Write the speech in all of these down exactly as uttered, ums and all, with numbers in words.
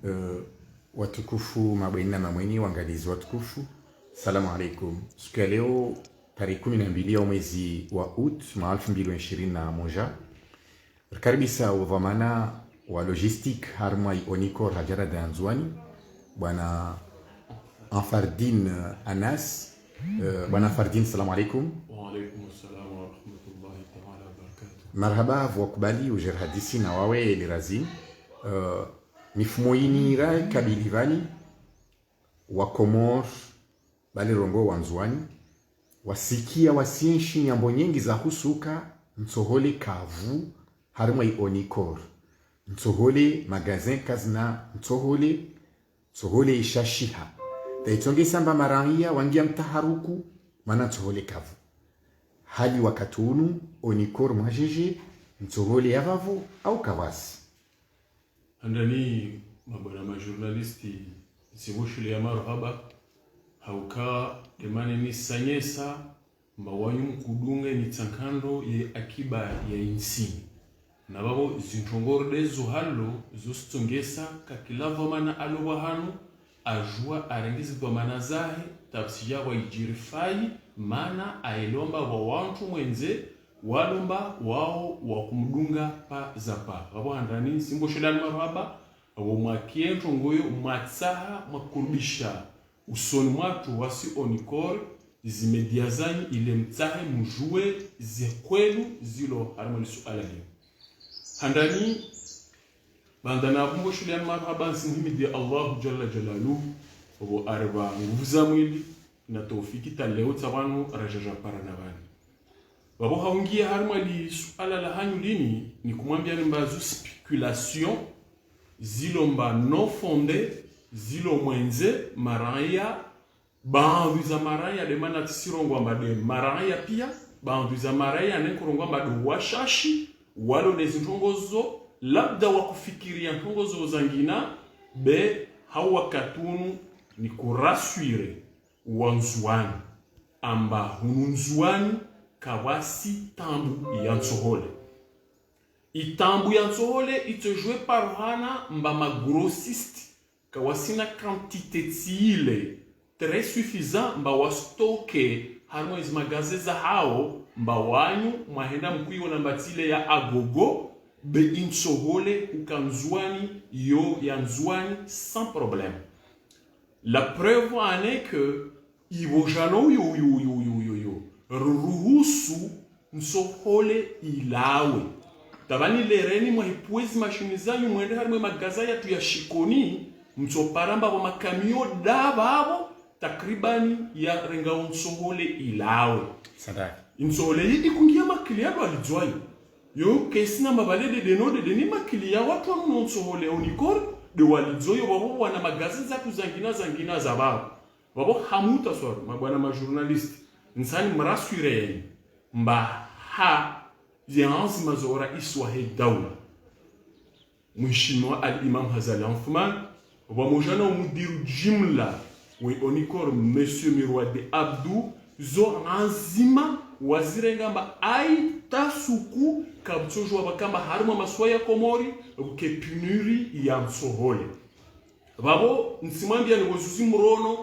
Eh, watukufu, mabwana na mamwinyi, wangalizi watukufu, salamu alaikum. Siku ya leo, tarehi kumi na mbili ya mwezi wa août, mwaha alfu mbili wa ishirini na moja, rikaribisa wadhwamana wa logistique harumwa i ONICOR hadjara da ya Ndzuwani, bwana Anfardine Anas. Eh, bwana Anfardine, salamu alaikum. Wa alaikum salam wa rahmatullahi ta'ala wa barakatuh. Marahaba, pvwa kubali udje rihadisi na wawe lirazi. Eh, mifumo yini rayikabili pvani, wa Komori, bali rongoa wa Ndzuwani, wasikia wasienshi nyambo nyengi za husu ka ntsohole kavu harumwa i ONICOR. Ntsohole, magasin kazina ntsohole, ntsohole ishashiha. Tayitsongesa amba maraya wangia mtaharuku, mana ntsohole kavu. Hali wakati unu, ONICOR mwadjedje, ntsohole ya pvapvo au kapvatsi? Handani, mabwana majournaliste, nisivoshile ya marahaba, hauka demane nisanyesa mba wanyu mkudunga ni tsankando ye akiba ya intsini. Na pvapvo zintrongo rdezo halo, zo sitsongesa ka kila dhwamana alo pvahanu, ajua arenge zidhwamana zahe, tapsi yawa idjiri fayi, mana aelomba wa wantru mwendze, walomba wao wakumdunga pa za pa. Pvapvo handani, nisivoshile ya marahaba, pvapvo mwakie ntrongo yo mwatsaha mwakurubisha usoni mwatru wasi ONICOR, zimedia zanyu ile mtsahe mujue ze kweli zilo harumwa li suala lio. Handani, baanda na pvumbo shile ya marahaba nisimuhimidi Allahu Jalla Jalaluhu, pvapvo aripva nguvu za mwili, na taufiki ta leo tsa pvanu radjadja para na pvani. Pvapvo haungia harumwa li suala la hanyu lini, nikumwambia ni mba zo spéculation, zilo mba non fondé, zilo mwendze, maraya, baadhwi za maraya, demana tsisirongoa mba de maraya pia, baadhwi za maraya nenkurongoa mba de washashi, walo ne zintrongo zo, labda wakufikiria ntrongo zo zangina, be hau wakati unu nikuraswire wa Ndzuwani, amba hunu Ndzuwani kapvatsi tambu ya ntsohole. Itambu ya ntsohole itsojwe parohana mba magrossiste, kawasina quantité tsiile très suffisant mba wastoke harumwa ezi magasin zahao, mba wanyu mwahenda mkuiona mba tsiile ya agogo, be intsohole huka Ndzuwani, yo ya Ndzuwani sans problème. La preuve en est que ipvo jana uyo, uyo, uyo, ruruhusu ntsohole ilawe. Tapvani lereni mwahipvue zi mashini zanyu mwende harimwa magasin yatru ya Shikoni, mtsopara mbapvo makamiyo da pvapvo takribani yarengao ntsohole ilawe. Intsohole yi ikungia makili ya de walidzwayo. Yo kesina mabale dede no dede ni makili ya watru wanu no ntsohole ONICOR de walidzwayo pvapvo wana magasin zatru zangina zangina za pvapvo. Pvapvo hamuta swaru, mabwana majournaliste, ntsani mraswire yeni, mba ha zianzima zo raisi wahe daula, Mheshimiwa Al-Imam Azali Assoumani, pvamodja no mudiru jimla we ONICOR, Monsieur Mirwade Abdou, zo anzima wazirenga mba ayi tasuku kapvutsojua pvakamba harimwa masiwa ya Komori, pvuke pénurie ya ntsohole. Pvapvo, ntsimwambia ni pvo zuzi mrono,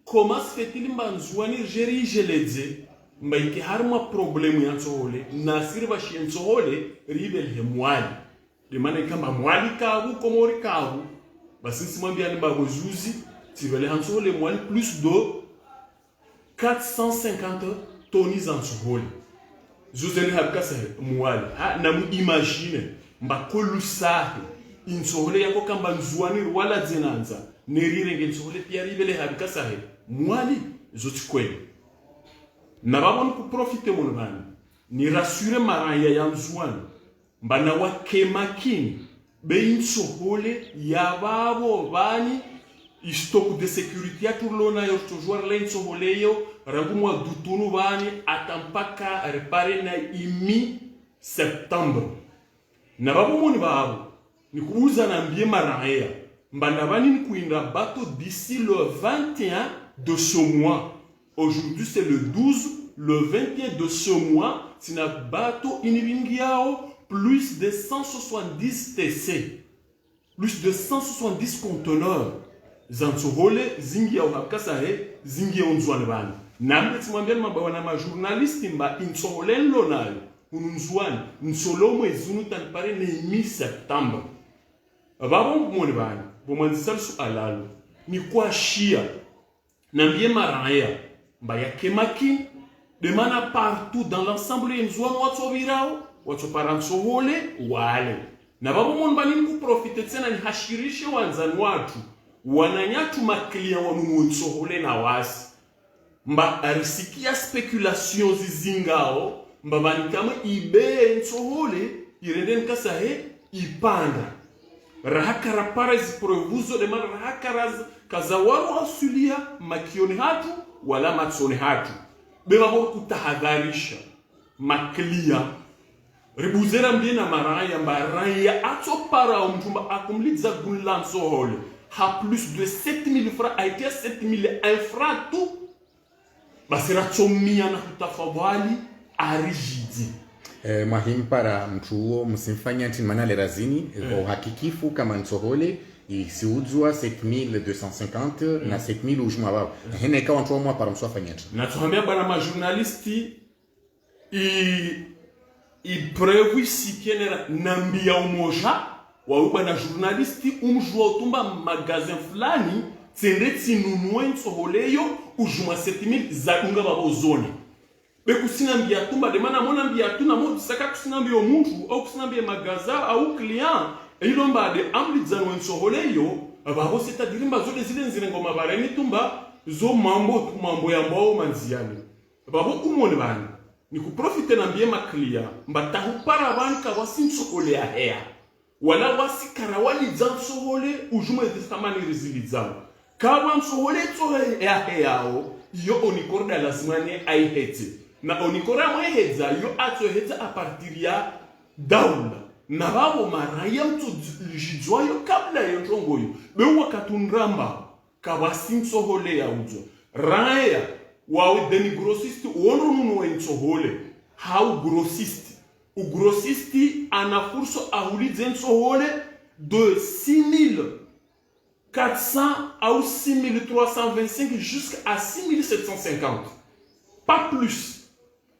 comment se fait-il mba Ndzuwani ridje rijeledze, mba ike harimwa problème ya ntsohole, nasi ripvashiye ntsohole, ripvelehe Mwali. De mana ikamba Mwali kapvu, Komori kapvu, basi ntsimwambia ni mba pvo zuzi, tsipveleha ntsohole Mwali plus de quatre cent cinquante tonnes za ntsohole. Zo zende habika sahe Mwali. Ha, namu imagine, mba kolu sahe, intsohole yako kamba Ndzuwani riwala dzenandza, ne rirenge ntsohole pia ripvelehe habika sahe Mwali, zo tsi kweli. Na pvapvo ni kuprofite mono pvani, ni rassurer maraya ya Ndzuwani, mba nawake makini, be intsohole ya pvapvo pvani, i stock de sécurité yatru rilo nayo, ritsojua rila intsohole yo, rangu mwa d'août unu pvani, hata mpaka ripare na i mi septembre. Na pvapvo moni pvapvo, ni kubuza nambie maraya, mba na pvani ni kuinda bateau d'ici le vingt et un de ce mois. Aujourd'hui, c'est le douze, le vingt et un de ce mois, tsina bateau inipvingiao plus de cent soixante-dix T C. plus de cent soixante-dix conteneurs za ntsohole zingiya uhapvasa he, zingiya Ndzuwani pvanu. Nambe tsimwambiani mba wana majournalistes mba intsohole nilo nayo hunu Ndzuwani, ntsohole mwezi unu tanipare ne imi septembre. Pvapvo mwone pvanu, pvo mwandzisa lisuala linu, ni kwashiya nambiye maraya mba yake makini, de mana partout dans l'ensemble ye Ndzuwani watsopvirao, watsopara ntsohole, wale. Na pvapvo mwone pvanu ni kuprofite tsena nihashirishe wandzani watru, wananyatru ma clients wanunue ntsohole na wasi. Mba arisikia spéculations zizingao, mba pvanu kamwe ibe ntsohole, irende nikasa he, ipanda. Raha karapara zi preuves zo de mana raha karaz-, kaza waro asulia makioni hatru, wala matsoni hatru. Be pvapvo kutahadharisha ma clients. Ribuze rambiye na maraya mba raya atsopara omtru mba akumlidza guni la ntsohole ha plus de sept mille francs, ayitia sept mille un franc tu. Basi ratsomia na hutafadhwali arijidzi. Eh, mwahimpara mtru uwo msimfanya ntrini mana le razini, eh, kwa uhakikifu kama ntsohole, isiudzwa sept mille deux cent cinquante na sept mille ujuma pvapvo. Hene ika wantru wamwapara mswafanya ntrini. Natsohambia bwana majournalistes, i, i preuve isikienera nambiya umoja, wawe bwana journaliste umjua utumba magasin fulani, tsende tsinunue ntsohole yo, ujuma sept mille zadunga pvapvo zone. Be kusinambiya tumba, de mana monambiya tu na modisaka kusinambiya omutru, au kusinambiya magaza, au client, eilo mba de amlidzanwe ntsohole yo, pvapvo c'est-à-dire mba zo de zile nzire ngo mabareni tumba, zo mambo, mambo yambwao mandziani. Pvapvo umwone pvanu, ni kuprofite nambiye ma clients, mba tahupara pvanu kawasi ntsohole yaheya. Wala wasi karawalidza ntsohole, ujuma ezi thamani rizilidzao. Kawa ntsohole tsohe yaheyao, iyo Onicor da lazima ne ayihedze. Na Onicor amwehedza, iyo atsohedza à partir ya daula. Na pvapvo maraya mtsojidzwayo kabla yo ntrongo yo. Be wakati unramba, kawasi ntsohole yaudzwa. Raya, wawe demi-grossiste, wondro nunue ntsohole. Hau grossiste. U grossiste ana fursa ahulidze ntsohole de six mille quatre cents au six mille trois cent vingt-cinq jusqu'à six mille sept cent cinquante. Pas plus.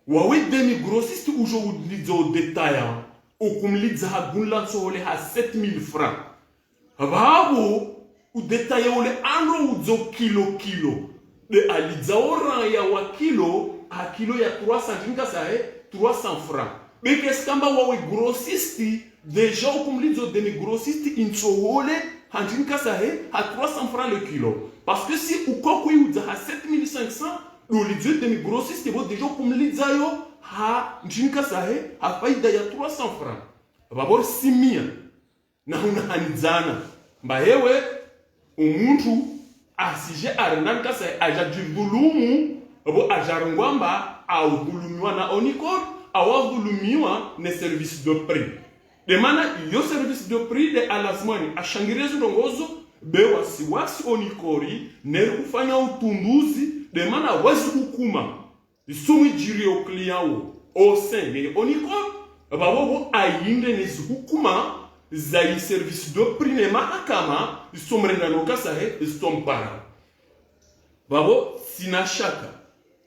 Wawe demi-grossiste ujo ulidza o détaillant, ukumlidza ha guni la ntsohole ha sept mille francs. Pvapvo, o détaillant ule andro udzo kilo kilo. De alidza o raya wa kilo, ha kilo ya trois cents, ndjini kasahe, trois cents francs. Be kesi kamba wawe grossiste, déjà ukumlidza o demi-grossiste intsohole, ha ndjini kasahe, ha trois cents francs le kilo. Parce que si uko kuiudza ha sept mille cinq cents, do ulidza o demi-grossiste, bo déjà ukumlidza yo, ha ndjini kasahe, ha faida ya trois cents francs. Pvapvo risimia. Na huna hanidzana. Mba yewe, umutru, asije arenda nikasa, aja jidhulumu, bo aja rongwa mba, audhulumiwa na Onicor, au adhulumiwa ne service de prix. De mana, yo service de prix de alazimani, ashangiriye zindrongo zo, be wasi wasi Onicor, neri ufanya utunduzi, de mana wezi hukuma. Isomwe idjiri o client wo, o sein ye Onicor, pvapvo pvo ayinde ne zihukuma za i service de prix ne mahakama, isomrenda no kasahe, isompara. Pvapvo, sina shaka,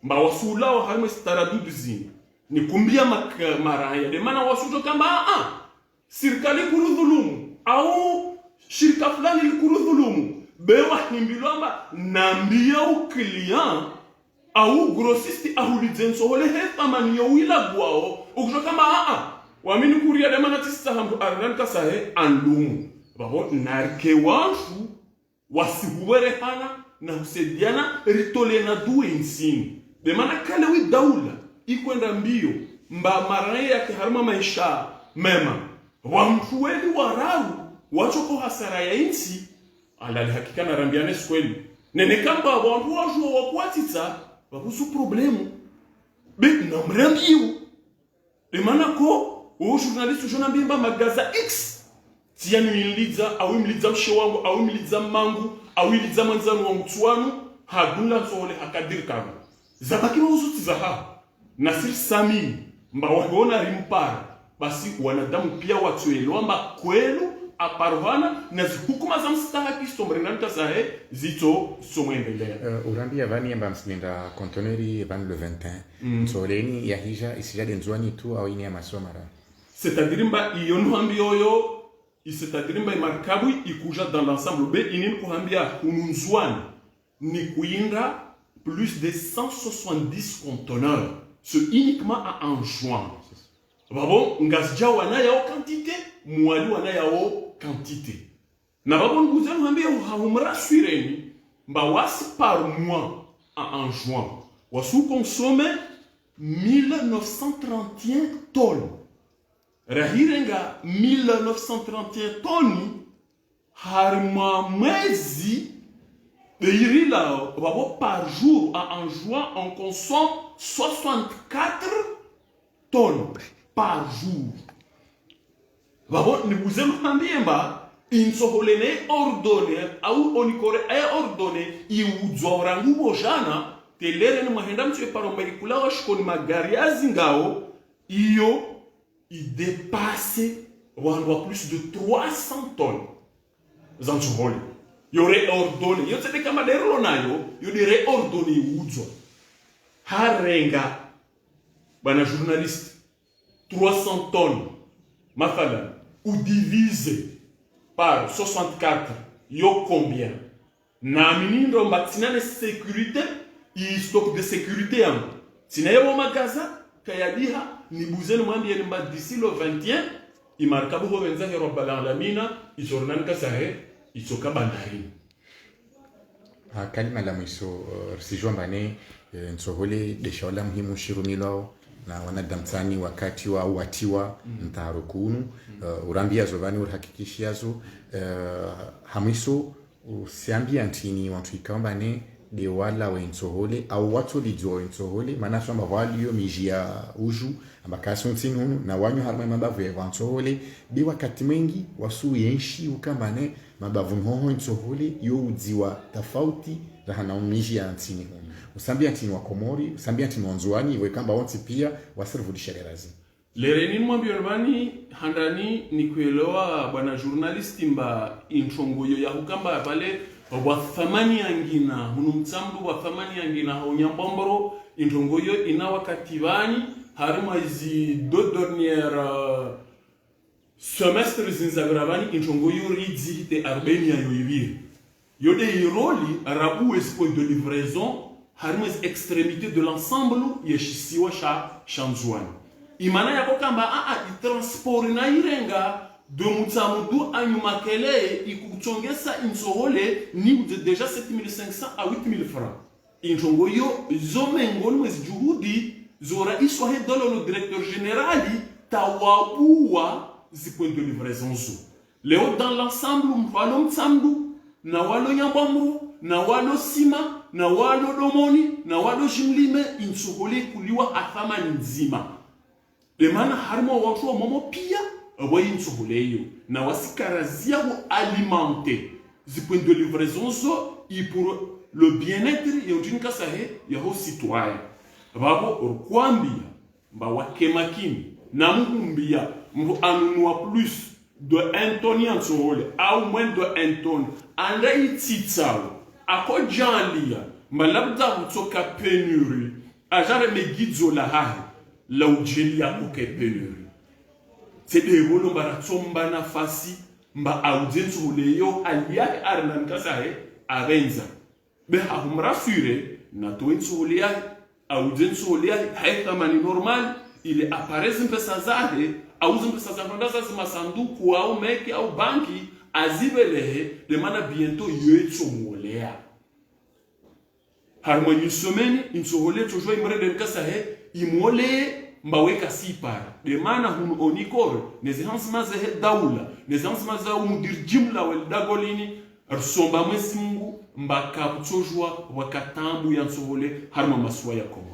mba wasuulawa harimwe zitaradudu zini, ni kumbia mak-, maraya, de mana wasujo kamba, a, a, sirikali kurudhulumu, au shirika fulani likurudhulumu, be wahimbilwa mba, nambiya u client, au grossiste ahulidze ntsohole he thamani yo wilagwao, ukujo kamba, a, a, wamini kuria de mana tsisa hambu arenda nikasahe anlumu. Pvapvo, narike wantru, wasi huwerehana, na husaidiana, ritole na duwe ntsini. De mana kale wi daula, ikwenda mbio, mba maraya yake harimwa maesha mema. Wantru weli wararu, watsoko hasara ya intsi, alali hakika narambiane sikweli. Nene kamba wantru wajuwa wakuwatitsa, pvapvo su problemu. Be, namrambio. De mana ko, o journaliste ujo nambiye mba magaza X. Tsi yanu inlidza, au imlidza mshe wangu, au imlidza mmangu, au ilidza mwandzani wangu tsi wanu, ha guni la ntsohole ha kadiri kanu. Zabaki no uzo tsi zahaho. Nasiri Sami, mba wahiona rimpara. Basi wanadamu pia watsoelewa mba kwelu, aparuhana na zihukuma za mstahaki zitsomrenda nta zahe zitso, zitsomwendelea. Eh, urambia vani yamba msinenda conteneur vani le vingt et un. Mm. Ntsohole ini yahija isija de Ndzuani tu au ini ya masomara. C'est-à-dire mba iyo nuhambi yoyo, i c'est-à-dire mba imarkabu ikuja dans l'ensemble. Be ini nikuhambia hunu Ndzuani nikuinda plus de cent soixante-dix conteneurs. C'est uniquement à Anjouan. Vavo Ngazidja wana yao quantité, Mwali wana yao quantité. Na vavo nikuze nuhambia hahumra swireni, mba wasi par mois à Anjouan, wasu consomme mille neuf cent trente et un tonnes. Rahirenga mille neuf cent trente et un tonnes, harimwa mwezi, de irila, vavo par jour, à Anjouan, on consomme soixante-quatre tonnes par jour. Vavo nikuze nuhambie mba, intsohole ne ordonné, au Onicor aye ordonné, iudzwa orangu vojana, telere ni mwahenda mtsu eparo mba ikula washikoni magari azingao, iyo, i dépasse wandru wa plus de trois cents tonnes za ntsohole. Yo re ordonné, yo tsede kama derlo nayo, yo de re ordonné iudzwa. Harenga, bwana journaliste, trois cents tonnes, mathalan, u divisé par soixante-quatre, yo combien? Nami nindro mba tsina ne sécurité, i stock de sécurité yangu. Tsina yewo magaza, kayadiha, nibuze nimwambie ni mba d'ici le vingt et un, imarkabu ho venza he Rabbal Alamina, itsornani kasahe, itsoka bandarini. Ah, kalima la mwiso, eh, risijua mbane, eh, ntsohole, de shaula muhimu shirumilwao, na wanadamu tsani wakati wa uwatiwa, mm, ntaharukunu, mm, eh, urambia zo vani urihakikishia zo, eh, ha mwiso, usiambia ntrini wantru ikao mbane de wala we ntsohole, au watsolidzo we ntsohole, mana samba vwalio miji ya uju, amba kasi ntsini hunu, na wanyu harumwa mabavu ya vwa ntsohole, be wakati mwengi, wasu yenshi uka mbane, mabavu nhoho ntsohole, yo udziwa tafauti, rahana miji ya ntsini hunu. Usiambia ntrini wa Komori, usiambia ntrini wa Ndzuani, iwe kamba wontsi pia, wasirivudishe lerazi. Lere ni mwambio vani, handani nikuelewa bwana journaliste mba introngo yo ya hukamba pvale, wa thamani yangina, hunu Mtsamdu wa thamani yangina, ha unyambamboro, introngo yo ina wakati vani, harimwa izi deux dernières, euh, semestres zinzavira vani, introngo yo ridzi hite Arbenia yo iviri. Yo de iroli, rabu ezi point de livraison, harimwa ezi extrémité de l'ensemble ye shisiwa sha, sha Ndzuani. Imana yako kamba, a, a, i transport na irenga, de Mutsamudu anyu Makele, ikutsongesa intsohole, ni udze déjà sept mille cinq cents à huit mille francs. Introngo yo, zo mengoni mwezi juhudi, zo raisi wahe dolo no directeur général, tawabuwa zi point de livraison zo. Leo, dans l'ensemble, mndru walo Mtsamdu, na walo Nyambwamro, na walo Sima, na walo Domoni, na walo Jimlime, intsohole ikuliwa ha thamani ndzima. De mana harimwa wantru wa momo pia, wa intsohole iyo. Na wasikarazia hu alimenter zi point de livraison zo, i pour le bien-être, ya utrinika sahe, ya ho citoyen. Vavo, rukwambia, mba wake makini, na muhumbia, mndru anunua plus de un tonne ya ntsohole, au moins de un tonne, anda itsitsao, akojalia, mba labda utsoka pénurie, ajare megidzo la hahe, la ujeli ya kuke pénurie. Tse de volo mba ratsomba nafasi, mba audze ntsohole yo, hali yahe arina nkasa he, avenza. Be hahumrassurer, natowe ntsohole yahe, audze ntsohole yahe, hahe thamani normal, ile apare zimpesa zahe, au zimpesa za hwenda za zimasanduku, au meke, au banki, azivelehe, de mana bientôt yo itsomuolea. Harimwa nyi semaine, intsohole tsojua imrende nkasa he, imuoleye, mba weka sipara. De mana hunu Onicor, ne zihanzima zahe daula, ne zihanzima za umudiri jimla wa lidago lini, risomba Mwezi Mungu, mba kakutsojua waka taabu ya ntsohole, harimwa masiwa ya Komori.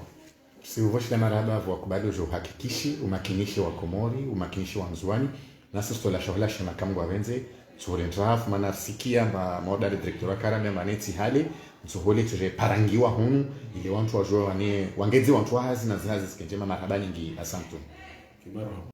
Si uvoshile marahaba vwa kubali ujo uhakikishi, umakinishi wa Komori, umakinishe wa Ndzuani, nasi sitola shahula shema kamwe ngwavendze, ntsohole ndrafu, mana risikia mba modali directeur wa karame mba netsi hale, ntsohole tsoje parangiwa hunu, ile wantru wajua wane, wangedze wantru wa hazi na zihazi zike ndjema. Marahaba nyingi, asanteni. Kimarahaba.